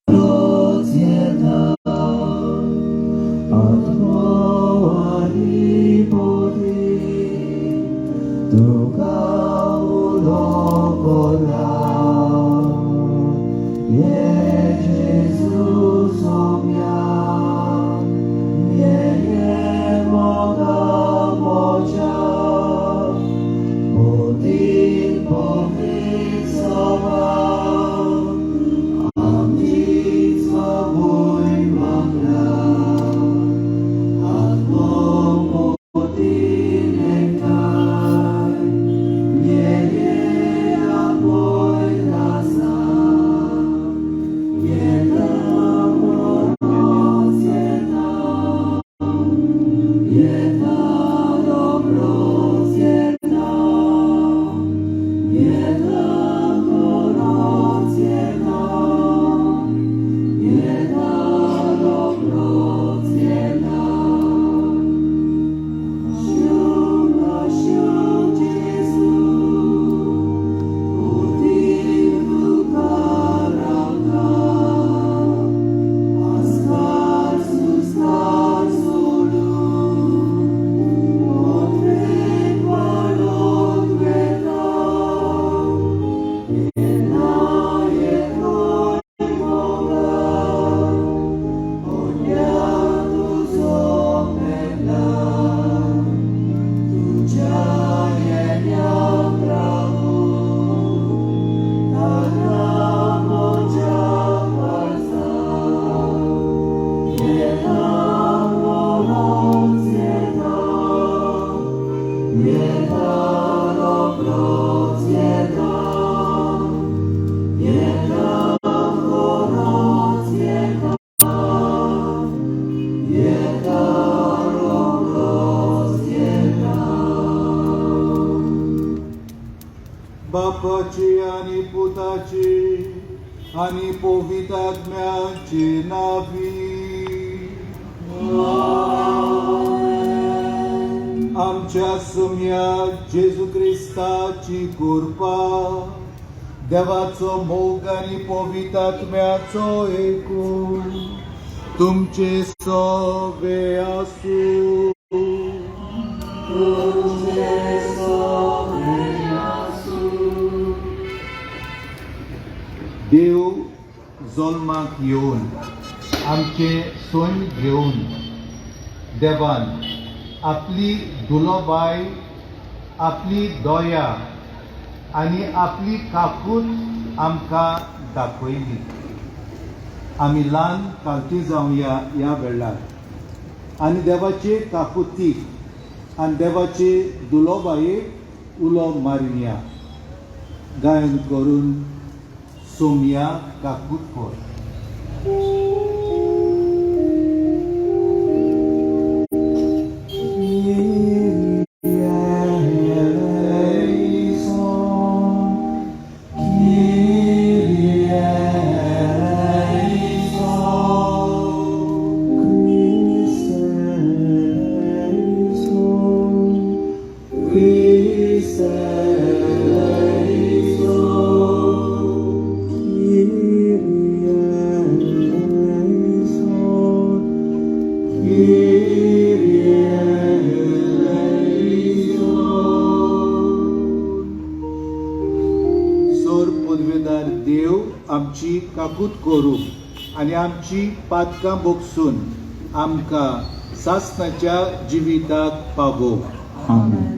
आत्मो आनी पोती तुका उलो कोरता ये जेजू सोम्या ये ये मोगा मोजा पोतीन पोतीन सोबा आमचीच आवय वांगडा आत्मो पोतीन एकठांय ये ये आवय आसा येता रोखडोच येता येता रोखडोच येता येता खरोच येता येता रोखडोच येता. Shalom, Jesu, पोतीन तुका रावता, आस्कार सुस्कार सोडून, पोत्रेक वाडोत वेता, येना येतोय मोगा, होडल्या तुजो पेला, तुज्या येण्याक रावूं, ताका म्हज्या काळजा, येता खरोच येता, येता रोखडोच येता, येता खरोच येता, येता रोखडोच येता. बापाची आनी पुताची आनी पवित्र आत्म्याची नावी. आमच्या सोम्या जेजू क्रिस्ताची कृपा, देवाचो मोग आनी पवित्र आत्म्याचो एकूण तुमचे सोवे आसूं. तुमचे सोवे आसूं. देव जल्माक येवन आमचे सैम घेवन देवान आपली दुलोबाय, आपली दया आनी आपली काकूत आमकां दाखयली. आमी ल्हान कालती जावया ह्या वेळार आनी देवाचे काकुतीक आनी देवाचे दुलोबायेक उलो मारुया. गायन करून सोमया काकूत कर. Kyrie eleison, Kyrie eleison, Christe eleison, Christe eleison, Kyrie eleison, Kyrie eleison. सोर पदवेदार देव आमची काकूत करूं आनी आमची पातकां भोगसून आमकां सासणाच्या जिविताक पावोवं. Amen.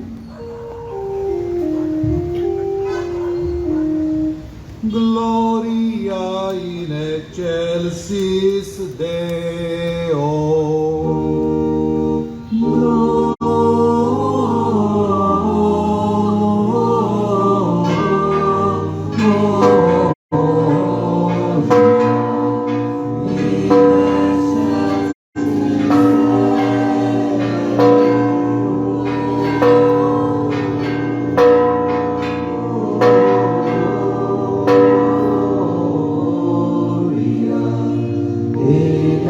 Gloria in excelsis Deo. Gloria in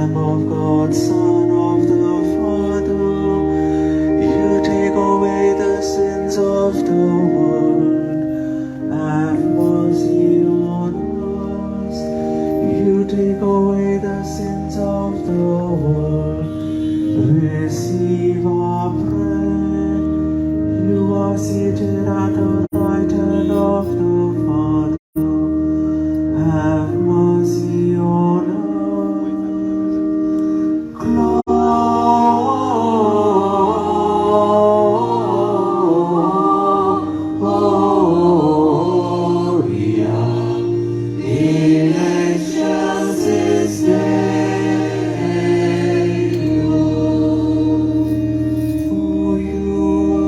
Lamb of God, Son of the Father, you take away the sins of the world. Have mercy on us. You take away the sins of the world. Receive our prayer. You are seated at the right hand of the Father. Have mercy on us. Gloria in excelsis Deo. For you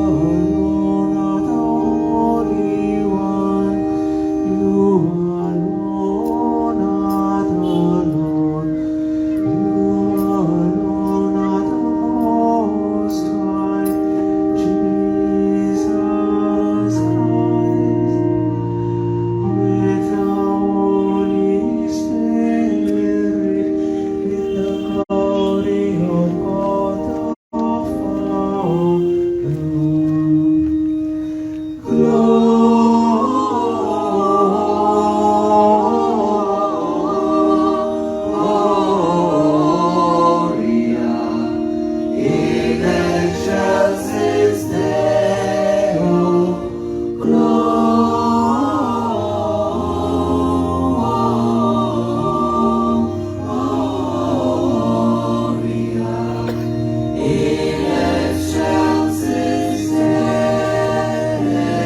alone are the Holy One. You alone are the Lord. You alone are the Most High, Jesus Christ. With the Holy Spirit, in the glory of God the Father. Gloria in excelsis Deo. Gloria in excelsis Deo. Amen.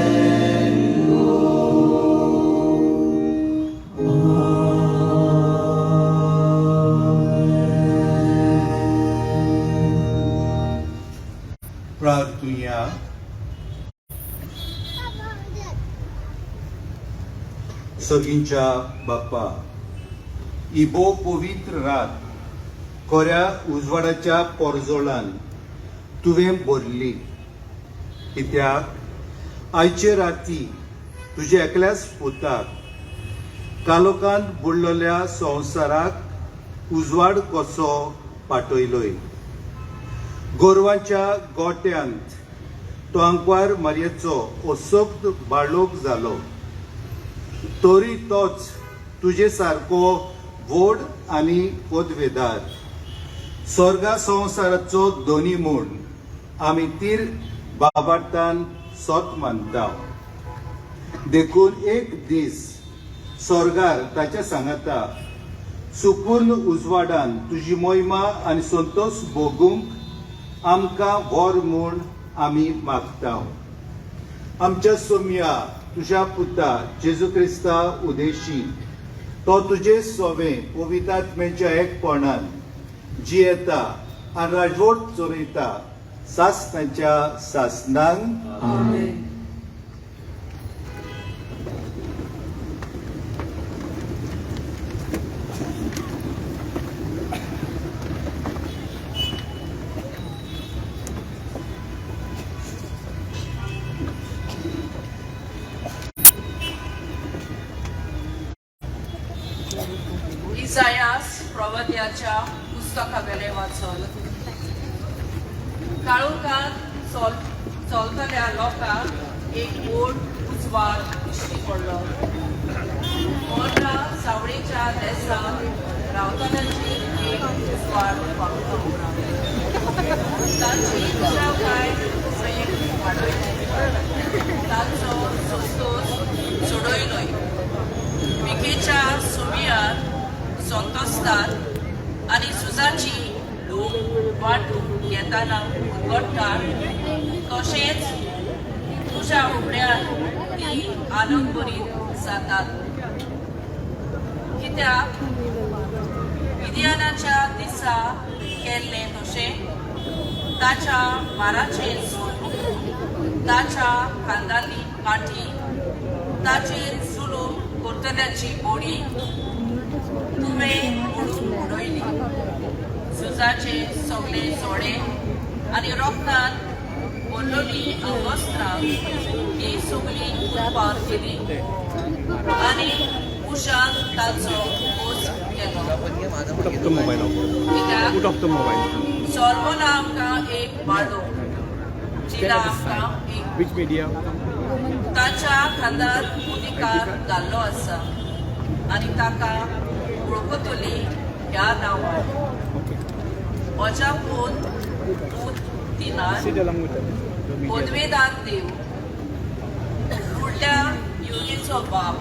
प्रार्थुया. सगींच्या बाप्पा, ही भोव पवित्र रात कोऱ्या उजवाडाच्या पोरजोळान तुवें भरली, कित्याक आयचे राती तुज्या एकल्याच पुताक कालोकांत बुडलेल्या संवसाराक उजवाड कसो पाटयलोय. गोरवांच्या गोट्यांत तो आंकवार मारयेचो असक्त बाळोक जालो, तरी तोच तुजे सारको व्हड आनी पदवेदार स्वर्गा संवसाराचो दोनी म्हूण आमी तीर बाबार्तान सोत मानता. देखून एक दीस स्वर्गार ताच्या सांगाता सुपूर्ण उजवाडान तुजी मोहिमा आनी संतोष भोगूंक आमकां व्हर म्हूण आमी मागता, आमच्या सोम्या तुज्या पुता जेजू क्रिस्ता उदेशी. तो तुजे सोवे पवित्र आत्म्याच्या एकपणान जियेता आनी राजवट चलयता सासनाच्या सासनांक. आमेन. इसायास प्रवत्याच्या पुस्तकावेलें वाचन. काळोखांत चलतल्या लोकांक एक व्हड उजवाड दिश्टी पडलो. मरणा सावळेच्या देसांत रावतल्यांचेर एक उजवाड पावलो. तांची कुशळकाय तुवें वाडयली, तांचो संतोश सोडयलोय. भिकेच्या सुमियार संतोसतात आनी सुजाची लोक वांटून घेताना उदगडटात, तशेंच तुज्या हुबड्यान ती आनंदभरीत जातात. कित्याक मिदियानाच्या दिसा केल्लें तशें ताच्या माराचें झूल, ताच्या खांदांनी काठी, ताचेर जुलूम करतल्याची बोडी तुवें ओडून उडयली. झुजाचे सगळे जोडे आनी रोगतान भरलेलीं वस्त्रां ही सगळीं कुरपार केली आनी उशान ताचो खोस केलो. कित्याक Put off the mobile. सोलमोना आमकां एक बाळूक जिला Stand at the आमकां side. एक Which media? ताच्या खांदार उदिकार घाल्लो आसा आनी ताका वळखतली ह्या नांवान Okay. म्हज्या पूत पूत तिनार Sit along with the media. पदवेदार देव फुडल्या युगीचो बाप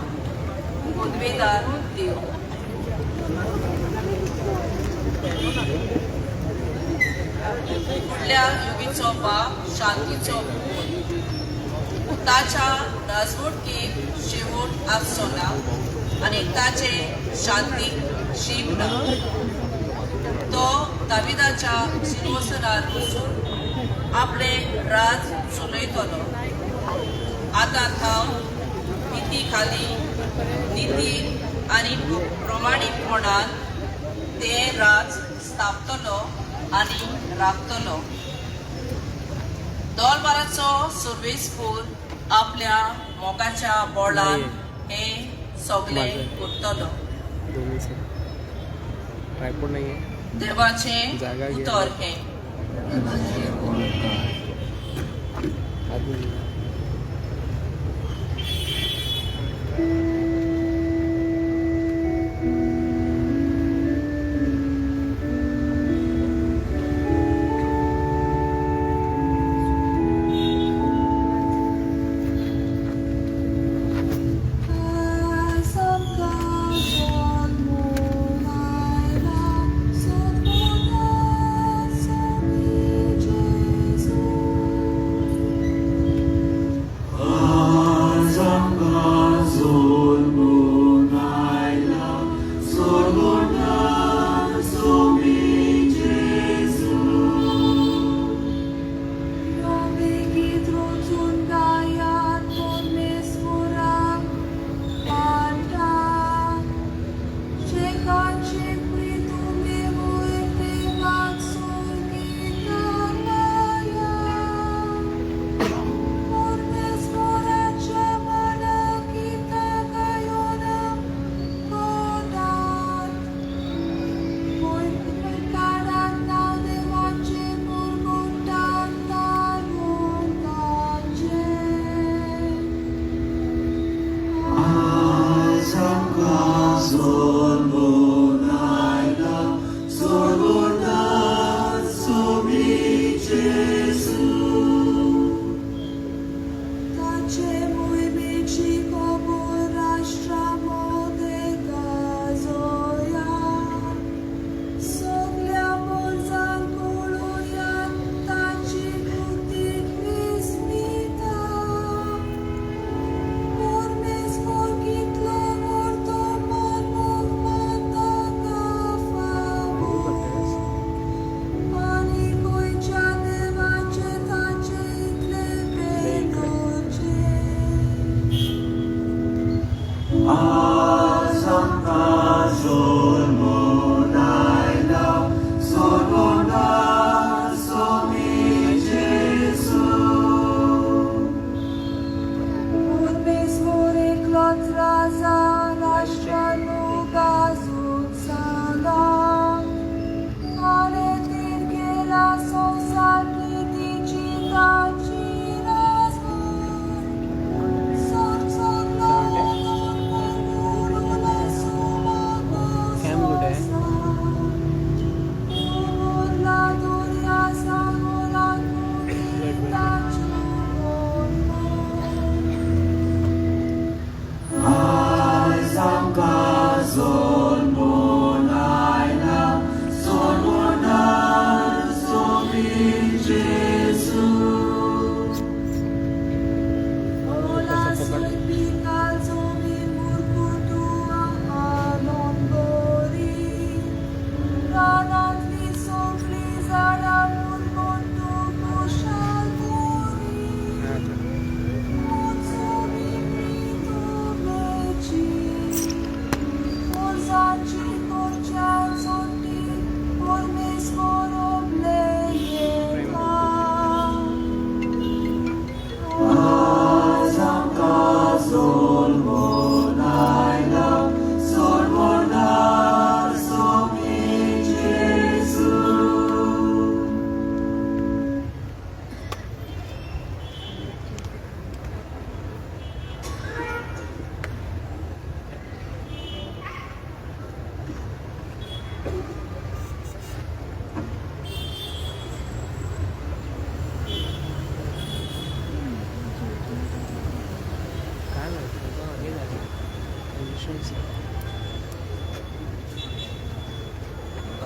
पदवेदार देव. फुडल्या युगीचो बाप शांतीचो पूत. ताच्या राजवटकीक शेवट आसचो ना आनी ताचे शांतीक शीम ना. तो दाविदाच्या सिंहासनार बसून आपलें राज चलयतलो. आतां थावन निती खाली निती आनी प्रमाणीकपणान तें राज स्थापतलो आनी राखतलो. दोलबाराचो सर्वेस्पूर आपल्या मोगाच्या बोळान हें सगलें करतलो. दोन्ही से ट्रायपॉड नाही आहे. देवाचें जागा घे. उतर हें. हात नाही.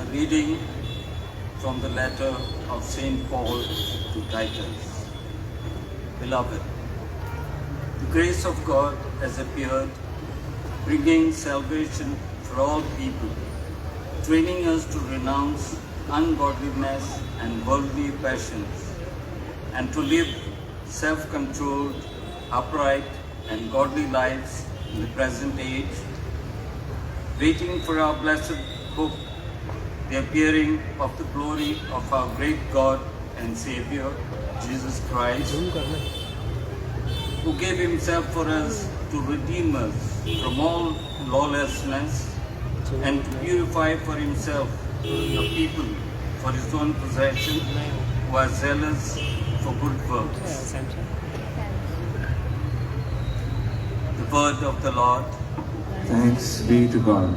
A reading from the letter of St. Paul to Titus. Beloved, the grace of God has appeared, bringing salvation for all people, training us to renounce ungodliness and worldly passions, and to live self-controlled, upright, and godly lives in the present age, waiting for our blessed hope, the appearing of the glory of our great God and Savior, Jesus Christ, who gave himself for us to redeem us from all lawlessness and to purify for himself a people for his own possession, who are zealous for good works. The word of the Lord. Thanks be to God.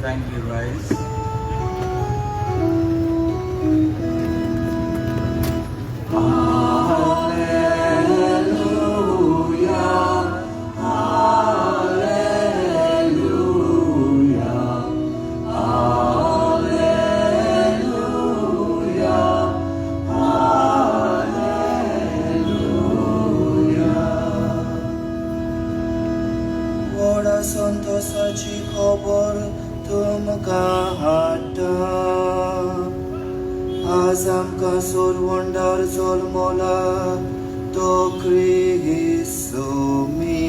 Kindly rise. व्हडा संतोसाची खबर तुमकां हाडटा. आज आमकां सोरवंडार जल्मला तो क्रिस्तमी.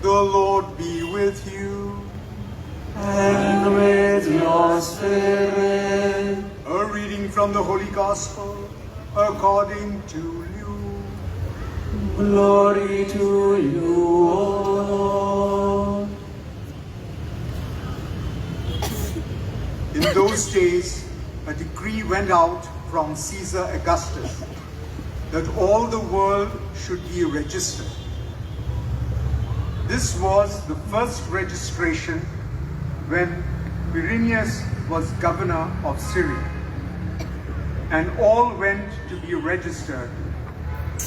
The Lord be with you. And with your spirit. A reading from the Holy Gospel according to Luke. Glory to you, O Lord. In those days, a decree went out from Caesar Augustus that all the world should be registered. This was the first registration when Quirinius was governor of Syria. And all went to be registered,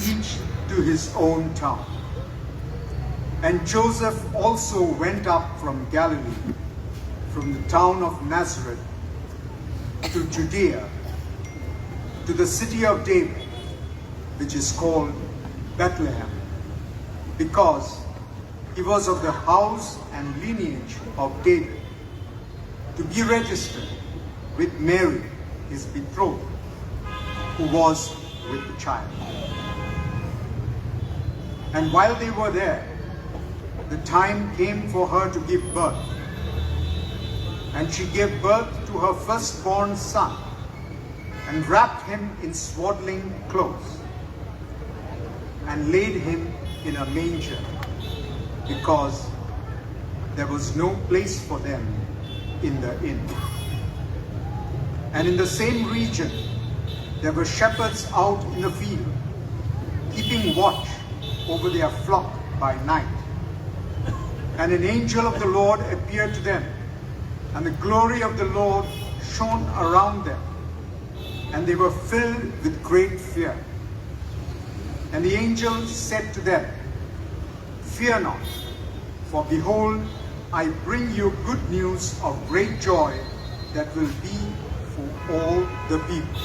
each to his own town. And Joseph also went up from Galilee, from the town of Nazareth, to Judea, to the city of David, which is called Bethlehem, because he was of the house and lineage of David, to be registered with Mary, his betrothed, who was with the child. And while they were there, the time came for her to give birth. And she gave birth to her firstborn son, and wrapped him in swaddling clothes, and laid him in a manger, because there was no place for them in the inn. And in the same region there were shepherds out in the field, keeping watch over their flock by night. And an angel of the Lord appeared to them, and the glory of the Lord shone around them, and they were filled with great fear. And the angel said to them, "Fear not, for behold, I bring you good news of great joy that will be for all the people.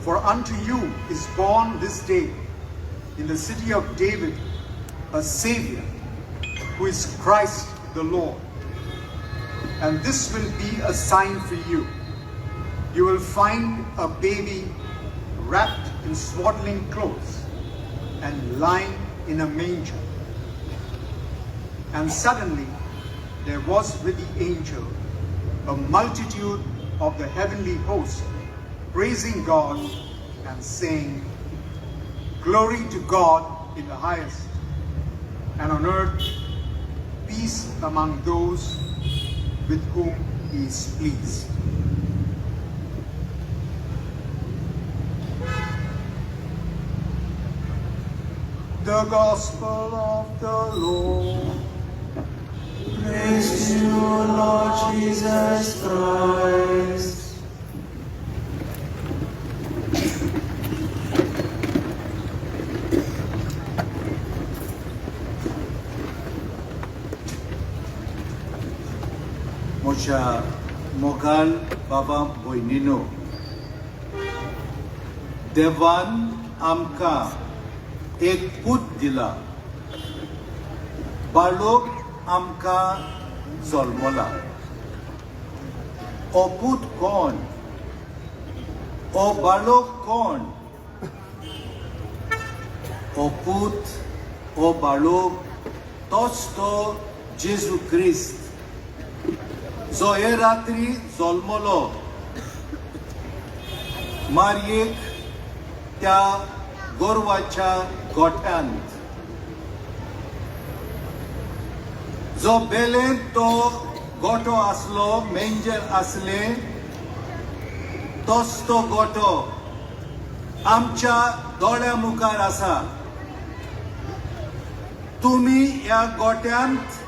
For unto you is born this day in the city of David a Savior, who is Christ the Lord. And this will be a sign for you. You will find a baby wrapped in swaddling clothes and lying in a manger." And suddenly there was with the angel a multitude of the heavenly host, praising God and saying, "Glory to God in the highest, and on earth peace among those with whom he is pleased. The Gospel of the Lord. Praise to you, Lord Jesus Christ. म्हज्या मोगाळ बाबा भयणीनो, देवान आमकां एक पूत दिला, बाळोक आमकां जल्मला. हो पूत कोण? हो बाळोक कोण? हो पूत, हो बाळोक तोच तो जेजू क्रिस्त, जो हे रात्री जल्मलो मारयेक त्या गोरवाच्या गोठ्यांत, जो बेलेंत तो गोठो आसलो, मेंजर आसले, तोच तो गोठो आमच्या दोळ्या मुखार आसा. तुमी ह्या गोठ्यांत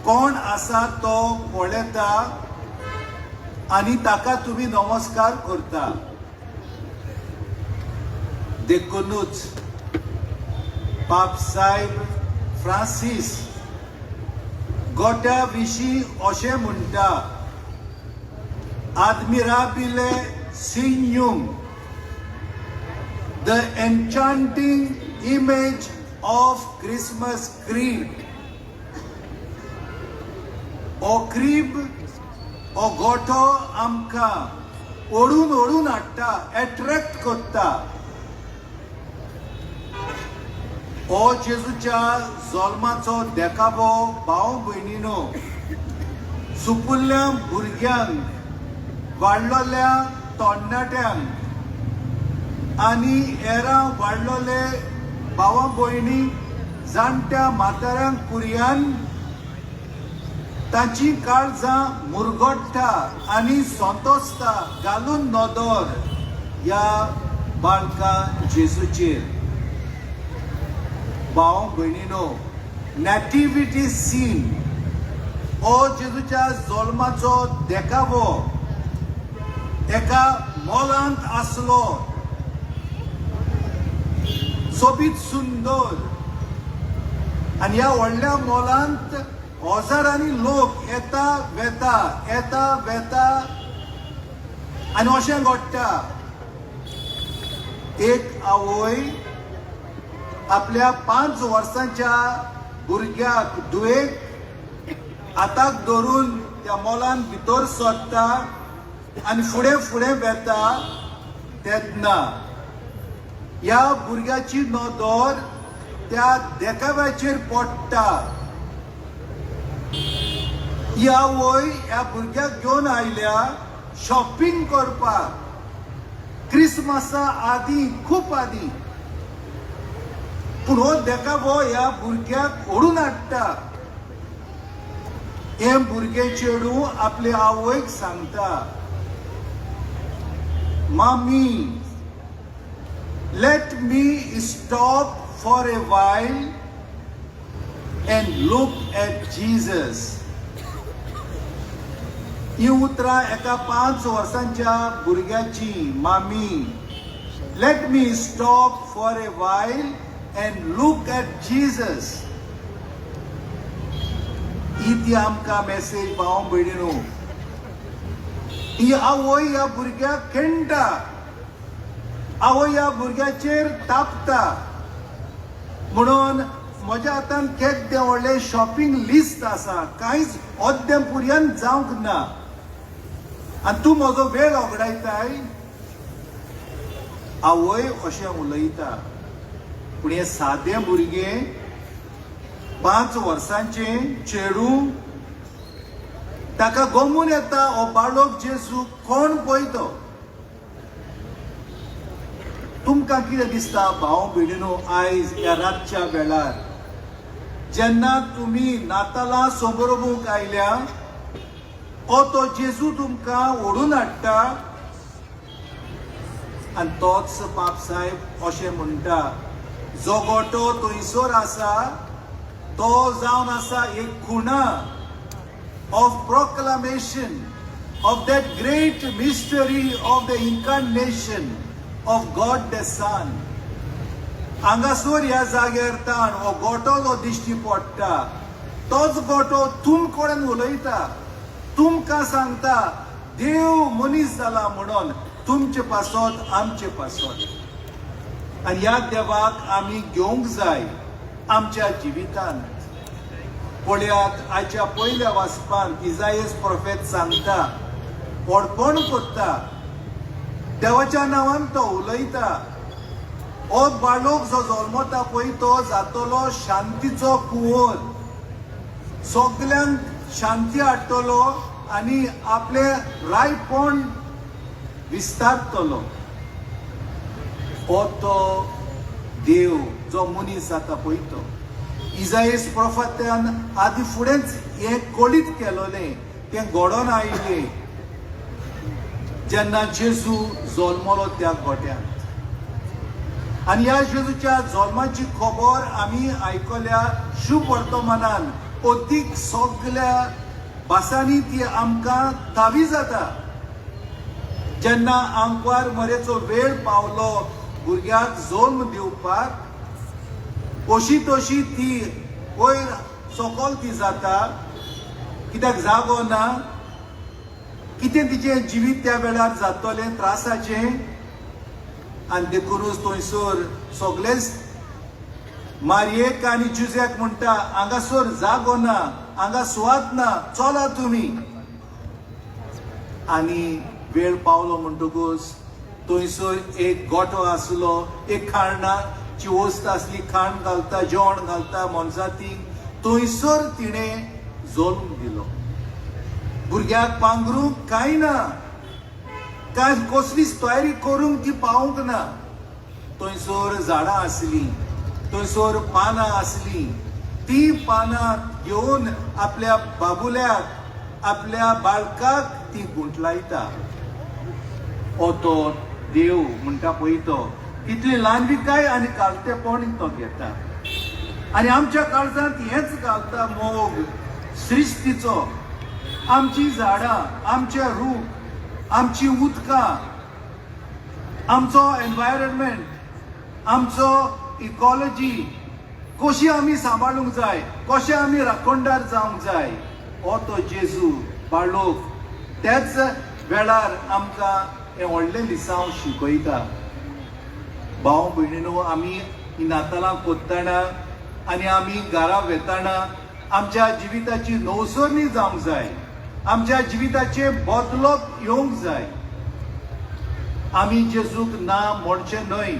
कोण आसा तो पळयता आनी ताका तुमी नमस्कार करता. देखूनच पाप साहेब फ्रांसीस गोट्या विशीं अशें म्हणटा, "Admirabile signum, the enchanting image of Christmas crib." हो क्रीब, हो गोठो आमकां ओडून ओडून हाडटा, एट्रॅक्ट करता. हो जेजूच्या जल्माचो देखावो, भाव भयणीनो, सुपुल्ल्या भुरग्यांक, वाडलोल्या तरणाट्यांक आनी हेरां वाडलोले भावा भयणी, जाणट्या म्हाताऱ्यांक कुरयान तांची काळजां मुरगट्टा आनी संतोसता घालून नदर ह्या बाळका जेजूचेर. भाव भयणीनो, नॅटिविटी सीन हो जेजूच्या जल्माचो देखावो एका मोलांत आसलो, सोबीत सुंदर, आनी ह्या व्हडल्या मोलांत हजारांनी लोक येता वेता, येता वेता. आनी अशें घडटा, एक आवय आपल्या 5 वर्सांच्या भुरग्याक, धुवेक हाताक धरून त्या मोलान भितर सरता आनी फुडें फुडें वेता तेन्ना ह्या भुरग्याची नदर त्या देखाव्याचेर पडटा. ही आवय ह्या भुरग्याक घेवन आयल्या शॉपिंग करपाक क्रिसमसा आदी, खूब आदी. पूण हो देखावो ह्या भुरग्याक ओडून हाडटा. हें भुरगें चेडूं आपले आवयक सांगता, "Mummy, let me stop for a while and look at Jesus." ही उतरां एका 5 वर्सांच्या भुरग्याची, "Mummy, let me stop for a while and look at Jesus." ही ती आमकां मेसेज, भाव भयणीनो. ही आवय ह्या भुरग्याक खेळटा, आवय ह्या भुरग्याचेर तापता म्हणून म्हज्या हातान केद्दें व्हडलें शॉपिंग लिस्ट आसा, कांयच अद्दें पुर्यान जावंक ना आनी तूं म्हजो वेळ ओगडायताय, आवय अशें उलयता. पूण हें सादें भुरगें, 5 वर्सांचें चेडूं, ताका गमून येता हो बाळक जेजू कोण पळय तो. तुमकां कितें दिसता, भाव भयणीनो, आयज ह्या रातच्या वेळार जेन्ना तुमी नातालां समरोबूंक आयल्या, हो तो जेजू तुमकां ओडून हाडटा. आनी तोच पाप साहेब अशें म्हणटा, जो गोटो थंयसर आसा तो जावन आसा एक खुणा of proclamation of that great mystery of the incarnation of God the Son. हांगासर ह्या जाग्यार ताण हो गोटो जो दिश्टी पडटा तोच गोटो तुम कडेन उलयता, तुमकां सांगता देव मनीस जाला म्हणून तुमचे पासत, आमचे पासत. आनी ह्या देवाक आमी घेवंक जाय आमच्या जिवितांत. पळयात, आयच्या पयल्या वाचपान इजायस प्रोफेत सांगता, व्हडपण करता, देवाच्या नांवान तो उलयता. हो बाळक जो जल्मता पळय तो जातलो शांतीचो कुंवर, सगल्यांक शांती हाडटलो आनी आपलें रायपण विस्तारतलो. हो तो देव जो मनीस जाता पळय तो इजायस प्रोफेतान आदी फुडेंच हें कळीत केलोलें, तें घडोवन आयलें जेन्ना जेजू जल्मलो त्या गोट्यांत. आनी ह्या जेजूच्या जल्माची खबर आमी आयकल्या शुभ वर्तमानान. अदीक सगल्या भासांनी ती आमकां थावी जाता. जेन्ना आंकवार मरेचो वेळ पावलो भुरग्याक जल्म दिवपाक, अशी तशी ती वयर सकल ती जाता, कित्याक जागो ना. कितें तिचें जिवीत त्या वेळार जातलें त्रासाचें. आनी देखूनच थंयसर सगळेच मारयेक आनी जुज्याक म्हणटा, हांगासर जागो ना, हांगा सुवात ना, चला तुमी. आनी वेळ पावलो म्हणटकूच थंयसर एक गोठो आसलो, एक खाणाची वस्त आसली, खाण घालता, जेवण घालता मोनजातीक, थंयसर तिणें जल्म दिलो. भुरग्याक पांगरूंक कांय ना, कांय कसलीच तयारी करूंक ती पावूंक ना. थंयसर झाडां आसलीं, थंयसर पानां आसलीं, ती पानां घेवन आपल्या बाबुल्याक, आपल्या बाळकाक ती गुंठलायता. हो तो देव म्हणटा पळय तो कितली ल्हानविकाय आनी कालतेपण तो घेता आनी आमच्या काळजांत हेंच घालता मोग सृश्टीचो. आमची झाडां, आमचे रूख, आमची उदकां, आमचो एनवायरमेंट, आमचो इकॉलॉजी कशी आमी सांबाळूंक जाय, कशें आमी राखणदार जावंक जाय, हो तो जेजू बाळोक त्याच वेळार आमकां हें व्हडलें लिसांव शिकयता. भाव भयणीनो, आमी ही नातालां कोत्तना आनी आमी घरा वेताना आमच्या जिविताची नवसरणी जावंक जाय, आमच्या जिविताचें बदलप येवंक जाय. आमी जेजूक ना म्हणचें न्हय.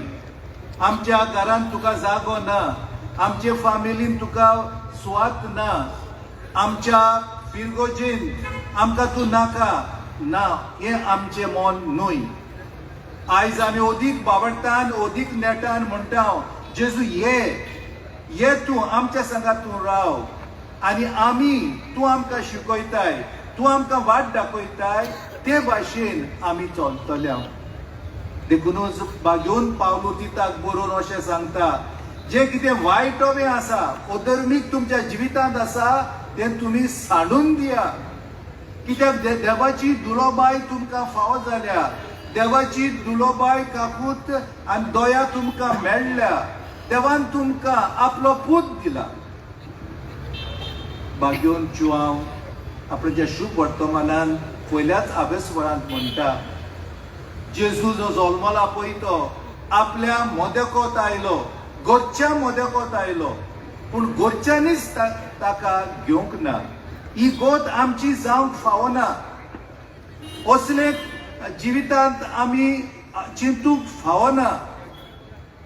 आमच्या घरांत तुका जागो ना, आमचे फामिलीन तुका सुवात ना, आमच्या फिरगोजेन आमकां तूं नाका ना, हें आमचें मन न्हय. आयज आमी अदीक बावडटान, अदीक नेटान म्हणटा, जेजू ये, ये तूं आमच्या संगात तूं राव आनी आमी तूं आमकां शिकयताय, तूं आमकां वाट दाखयताय ते भाशेन आमी चलतले. देखूनच बागेवन पावलो तिताक बरोवन अशें सांगता, जें कितें वायट आसा, अधर्मीक तुमच्या जिवितांत आसा, तें तुमी सांडून दिया, कित्याक देवाची दुलोबाय तुमकां फावो जाल्या. देवाची दुलोबाय, काकूत आनी दया तुमकां मेळ्ळ्या. देवान तुमकां आपलो पूत दिला. बागेवन जुआंव आपल्या शुभ वर्तमानान पयल्याच आवेस्वरांत म्हणटा, जेजू जो जल्मला पळय तो आपल्या मोदेकोत आयलो, घरच्या मोदेकोत आयलो, पूण घरच्यांनीच ताका घेवंक ना. ही गोत आमची जावंक फावना. असले जिवितांत आमी चिंतूंक फावना.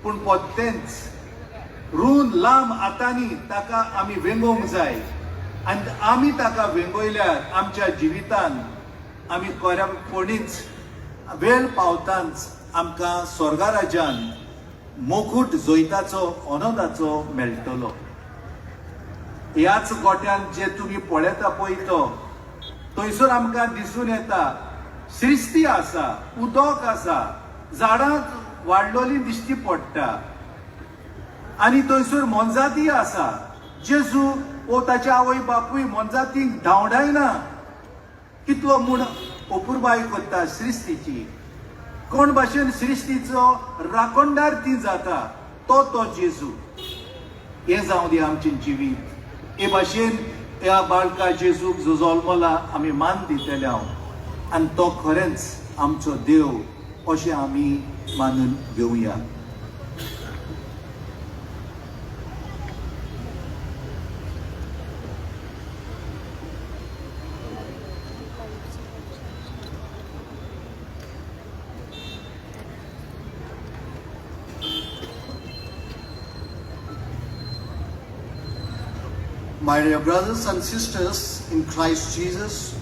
पूण पोत्तेंच रून लांब हातांनी ताका आमी वेंगोवंक जाय आनी आमी ताका वेंगयल्यार आमच्या जिवितान आमी कोणीच वेळ पावतांच आमकां स्वर्गा राज्यान मोकूट जैताचो, आनंदाचो मेळटलो. ह्याच गोट्यान जे तुमी पळयता पळय तो थंयसर आमकां दिसून येता सृश्टी आसा, उदक आसा, झाडां वाडलोली दिश्टी पडटा आनी थंयसर मोनजाती आसा. जेजू वो ताचे आवय बापूय मोनजातीक धांवडायना. कितलो म्हूण अपुरबाय करता सृश्टीची. कोण भाशेन सृश्टीचो राखणदार ती जाता तो तो जेजू. हें जावं दी आमचें जिवीत. हे भाशेन ह्या बाळका जेजूक जो जल्मला आमी मान दितले हांव आनी तो खरेंच आमचो देव अशें आमी मानून घेवया. My dear brothers and sisters in Christ Jesus,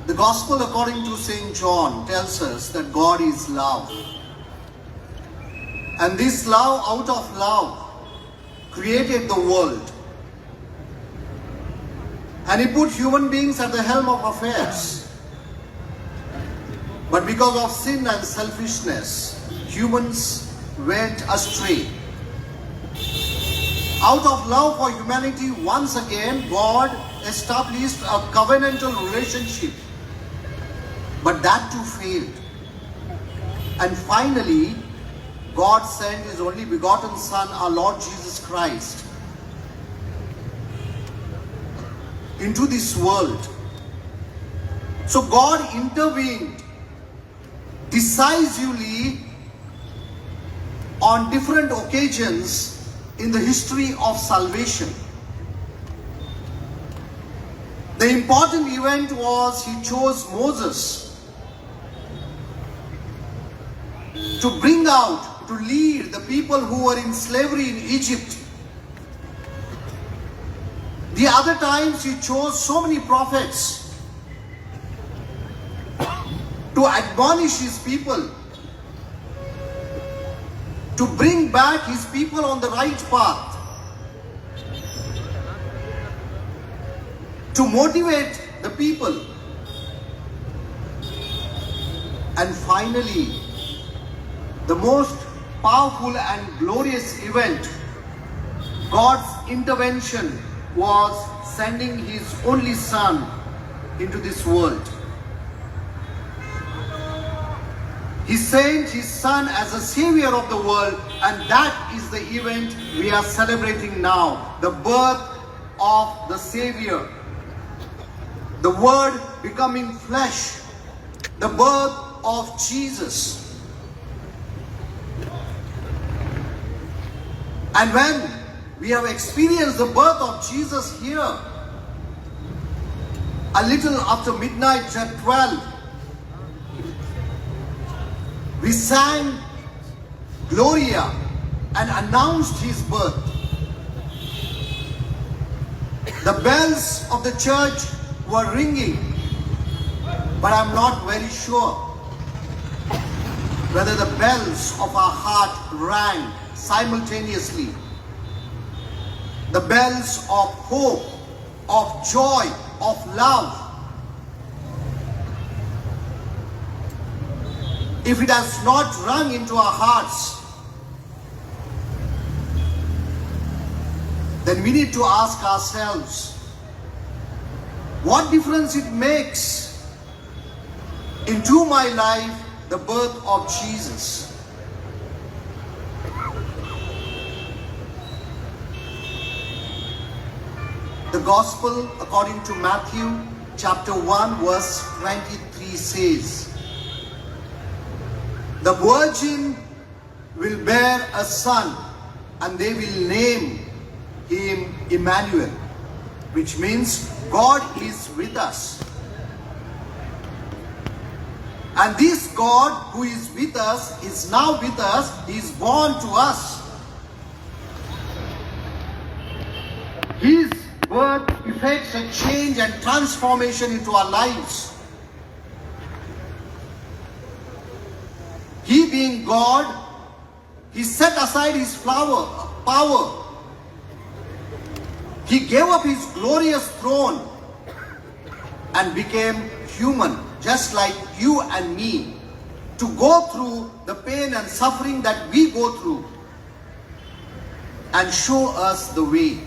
the Gospel according to St. John tells us that God is love. And this love, out of love, created the world. And He put human beings at the helm of affairs. But because of sin and selfishness, humans went astray. Out of love for humanity, once again, God established a covenantal relationship. But that too failed. And finally, God sent His only begotten Son, our Lord Jesus Christ, into this world. So God intervened decisively on different occasions in the history of salvation. The important event was He chose Moses to bring out, to lead the people who were in slavery in Egypt. The other times He chose so many prophets to admonish His people, to bring back His people on the right path, to motivate the people. And finally, the most powerful and glorious event, God's intervention, was sending His only Son into this world. He sent His Son as a savior of the world, and that is the event we are celebrating now, the birth of the Savior. The Word becoming flesh, the birth of Jesus. And when we have experienced the birth of Jesus here, a little after midnight at 12, we sang Gloria and announced His birth. The bells of the church were ringing, but I'm not very sure whether the bells of our heart rang simultaneously. The bells of hope, of joy, of love. If it has not rung into our hearts, then we need to ask ourselves what difference it makes into my life, the birth of Jesus. The Gospel according to Matthew chapter 1 verse 23 says, "The virgin will bear a son, and they will name him Emmanuel," which means God is with us. And this God who is with us is now with us, He is born to us. His birth effects a change and transformation into our lives. He being God, He set aside His power. He gave up His glorious throne. and became human, just like you and me, to go through the pain and suffering that we go through and show us the way.